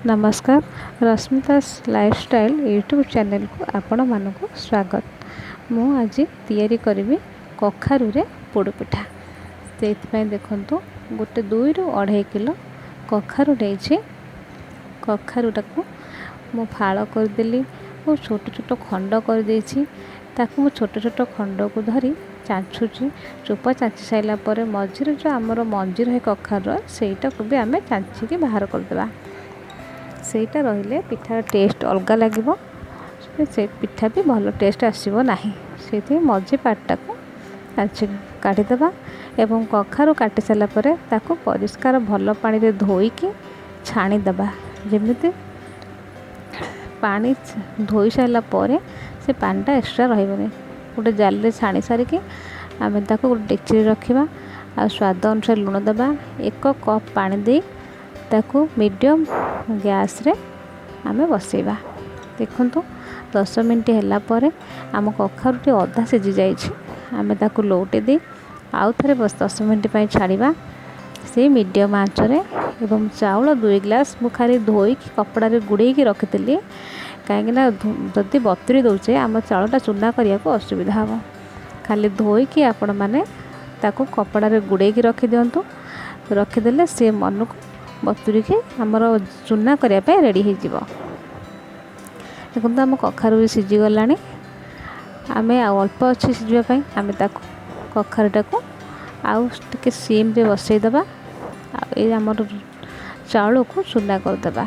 ନମସ୍କାର, ରଶ୍ମିତାସ୍ lifestyle YouTube ଚ୍ୟାନେଲ୍କୁ ଆପଣମାନଙ୍କୁ ସ୍ୱାଗତ। ମୁଁ ଆଜି ତିଆରି କରିବି କଖାରୁରେ ପୋଡ଼ ପିଠା। ସେଇଥିପାଇଁ ଦେଖନ୍ତୁ, ଗୋଟେ 2ରୁ 2.5 କିଲୋ କଖାରୁ ନେଇଛି। କଖାରୁଟାକୁ ମୁଁ ଫାଳ କରିଦେଲି ଓ ଛୋଟ ଛୋଟ ଖଣ୍ଡ କରିଦେଇଛି। ତାକୁ ମୁଁ ଛୋଟ ଛୋଟ ଖଣ୍ଡକୁ ଧରି ଚାଞ୍ଚୁଛି। ଚୋପା ଚାଞ୍ଚି ସାରିଲା ପରେ ମଝିରେ ଯେଉଁ ଆମର ମଞ୍ଜି ରହେ କଖାରୁର, ସେଇଟାକୁ ବି ଆମେ ଚାଞ୍ଚିକି ବାହାର କରିଦେବା। ସେଇଟା ରହିଲେ ପିଠାର ଟେଷ୍ଟ ଅଲଗା ଲାଗିବ, ସେ ପିଠା ବି ଭଲ ଟେଷ୍ଟ ଆସିବ ନାହିଁ। ସେଇଥିପାଇଁ ମଝି ପାର୍ଟଟାକୁ ଚାଞ୍ଚି କାଢ଼ିଦେବା ଏବଂ କଖାରୁ କାଟି ସାରିଲା ପରେ ତାକୁ ପରିଷ୍କାର ଭଲ ପାଣିରେ ଧୋଇକି ଛାଣିଦେବା, ଯେମିତି ପାଣି ଧୋଇ ସାରିଲା ପରେ ସେ ପାଣିଟା ଏକ୍ସଟ୍ରା ରହିବନି। ଗୋଟେ ଜାଲିରେ ଛାଣି ସାରିକି ଆମେ ତାକୁ ଗୋଟେ ଡେକ୍ଚିରେ ରଖିବା ଆଉ ସ୍ୱାଦ ଅନୁସାରେ ଲୁଣ ଦେବା। 1 କପ୍ ପାଣି ଦେଇ ତାକୁ ମିଡ଼ିୟମ୍ ଗ୍ୟାସ୍ରେ ଆମେ ବସାଇବା। ଦେଖନ୍ତୁ, 10 ମିନିଟ୍ ହେଲା ପରେ ଆମ କଖାରୁଟି ଅଧା ସିଝି ଯାଇଛି। ଆମେ ତାକୁ ଲଉଟେଇ ଦେଇ ଆଉ ଥରେ 10 ମିନିଟ୍ ପାଇଁ ଛାଡ଼ିବା ସେଇ ମିଡ଼ିୟମ୍ ଆଞ୍ଚରେ। ଏବଂ ଚାଉଳ 2 ଗ୍ଲାସ୍ ମୁଁ ଖାଲି ଧୋଇକି କପଡ଼ାରେ ଗୁଡ଼େଇକି ରଖିଥିଲି, କାହିଁକିନା ଯଦି ବତୁରି ଦେଉଛେ ଆମ ଚାଉଳଟା ଚୁନା କରିବାକୁ ଅସୁବିଧା ହେବ। ଖାଲି ଧୋଇକି ଆପଣମାନେ ତାକୁ କପଡ଼ାରେ ଗୁଡ଼େଇକି ରଖିଦିଅନ୍ତୁ। ରଖିଦେଲେ ସେ ମନକୁ ବତୁରିକି ଆମର ଚୁନା କରିବା ପାଇଁ ରେଡ଼ି ହେଇଯିବ। ଦେଖନ୍ତୁ, ଆମ କଖାରୁ ବି ସିଝିଗଲାଣି। ଆମେ ଆଉ ଅଳ୍ପ ଅଛି ସିଝିବା ପାଇଁ। ଆମେ ତାକୁ କଖାରୁଟାକୁ ଆଉ ଟିକେ ସିମ୍ରେ ବସେଇଦେବା ଆଉ ଏଇ ଆମର ଚାଉଳକୁ ଚୁନା କରିଦେବା।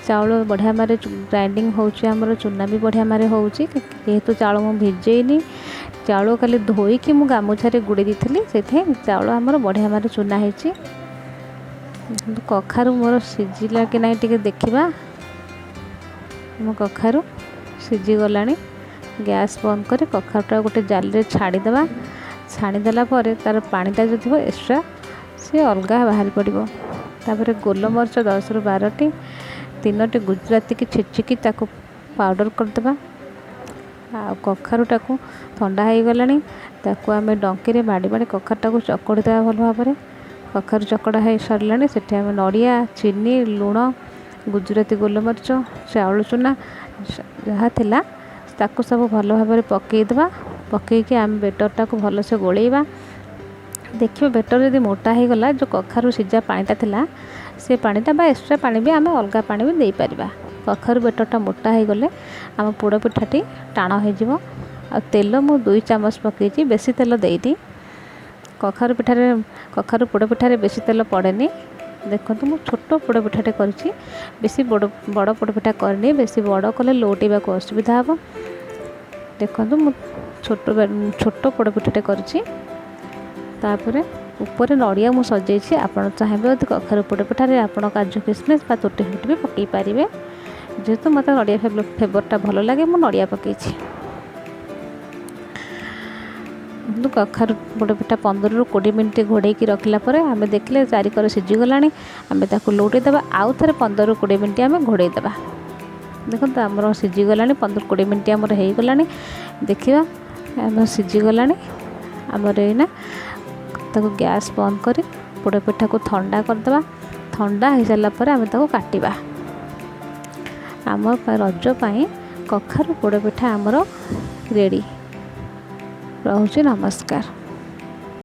ଚାଉଳ ବଢ଼ିଆ ମାରେ ଗ୍ରାଇଣ୍ଡିଙ୍ଗ ହେଉଛି, ଆମର ଚୁନା ବି ବଢ଼ିଆ ମାରେ ହେଉଛି। ଯେହେତୁ ଚାଉଳ ମୁଁ ଭିଜେଇନି, ଚାଉଳ ଖାଲି ଧୋଇକି ମୁଁ ଗାମୁଛାରେ ଗୁଡ଼େଇ ଦେଇଥିଲି, ସେଥିପାଇଁ ଚାଉଳ ଆମର ବଢ଼ିଆ ମାରେ ଚୁନା ହେଇଛି। କଖାରୁ ମୋର ସିଝିଲା କି ନାହିଁ ଟିକେ ଦେଖିବା। ଆମ କଖାରୁ ସିଝିଗଲାଣି। ଗ୍ୟାସ୍ ବନ୍ଦ କରି କଖାରୁଟା ଗୋଟେ ଜାଲିରେ ଛାଣିଦେବା। ଛାଣିଦେଲା ପରେ ତା'ର ପାଣିଟା ଯେଉଁ ଥିବ ଏକ୍ସଟ୍ରା, ସିଏ ଅଲଗା ବାହାରି ପଡ଼ିବ। ତାପରେ ଗୋଲମରିଚ 10ରୁ 12ଟି, ତିନୋଟି ଗୁଜୁରାତିକି ଛେଚିକି ତାକୁ ପାଉଡ଼ର କରିଦେବା। ଆଉ କଖାରୁଟାକୁ ଥଣ୍ଡା ହେଇଗଲାଣି, ତାକୁ ଆମେ ଡଙ୍କିରେ ମାଡ଼ି ମାଡ଼ି କଖାରୁଟାକୁ ଚକଡ଼ି ଦେବା ଭଲ ଭାବରେ। କଖାରୁ ଚକଡ଼ା ହେଇ ସରିଲାଣି। ସେଠି ଆମେ ନଡ଼ିଆ, ଚିନି, ଲୁଣ, ଗୁଜୁରାତି, ଗୋଲମରିଚ, ଚାଉଳ ଚୁନା ଯାହା ଥିଲା ତାକୁ ସବୁ ଭଲ ଭାବରେ ପକାଇଦେବା। ପକାଇକି ଆମେ ବେଟରଟାକୁ ଭଲସେ ଗୋଳେଇବା। ଦେଖିବେ, ବେଟର ଯଦି ମୋଟା ହେଇଗଲା, ଯେଉଁ କଖାରୁ ସିଝା ପାଣିଟା ଥିଲା ସେ ପାଣିଟା ବା ଏକ୍ସଟ୍ରା ପାଣି ବି, ଆମେ ଅଲଗା ପାଣି ବି ଦେଇପାରିବା। କଖାରୁ ବେଟରଟା ମୋଟା ହେଇଗଲେ ଆମ ପୋଡ଼ ପିଠାଟି ଟାଣ ହେଇଯିବ। ଆଉ ତେଲ ମୁଁ 2 ଚାମଚ ପକାଇଛି, ବେଶୀ ତେଲ ଦେଇନି। କଖାରୁ ପିଠାରେ, କଖାରୁ ପୋଡ଼ ପିଠାରେ ବେଶୀ ତେଲ ପଡ଼େନି। ଦେଖନ୍ତୁ, ମୁଁ ଛୋଟ ପୋଡ଼ ପିଠାଟେ କରିଛି, ବେଶୀ ବଡ଼ ବଡ଼ ପୋଡ଼ ପିଠା କରିନି। ବେଶୀ ବଡ଼ କଲେ ଲଉଟେଇବାକୁ ଅସୁବିଧା ହେବ। ଦେଖନ୍ତୁ, ମୁଁ ଛୋଟ ଛୋଟ ପୋଡ଼ ପିଠାଟେ କରିଛି। ତାପରେ ଉପରେ ନଡ଼ିଆ ମୁଁ ସଜେଇଛି। ଆପଣ ଚାହିଁବେ ଯଦି କଖାରୁ ପୋଡ଼ ପିଠାରେ ଆପଣ କାଜୁ କିସମିସ୍ ବା ତୁଟି ଫୁଟି ବି ପକାଇ ପାରିବେ। ଯେହେତୁ ମୋତେ ନଡ଼ିଆ ଫ୍ଲେଭରଟା ଭଲ ଲାଗେ, ମୁଁ ନଡ଼ିଆ ପକାଇଛି। କିନ୍ତୁ କଖାରୁ ପୋଡ଼ ପିଠା 15ରୁ 20 ମିନିଟ୍ ଘୋଡ଼େଇକି ରଖିଲା ପରେ ଆମେ ଦେଖିଲେ ଚାରିକର ସିଝିଗଲାଣି। ଆମେ ତାକୁ ଲଉଟେଇ ଦେବା। ଆଉ ଥରେ 15ରୁ 20 ମିନିଟ୍ ଆମେ ଘୋଡ଼େଇ ଦେବା। ଦେଖନ୍ତୁ, ଆମର ସିଝିଗଲାଣି। 15-20 ମିନିଟ୍ ଆମର ହେଇଗଲାଣି। ଦେଖିବା, ଆମର ସିଝିଗଲାଣି। ଆମର ଏଇନା ତାକୁ ଗ୍ୟାସ୍ ବନ୍ଦ କରି ପୋଡ଼ ପିଠାକୁ ଥଣ୍ଡା କରିଦେବା। ଥଣ୍ଡା ହେଇସାରିଲା ପରେ ଆମେ ତାକୁ କାଟିବା। ଆମ ରଜ ପାଇଁ କଖାରୁ ପୋଡ଼ ପିଠା ଆମର ରେଡ଼ି। ରହୁଛି, ନମସ୍କାର।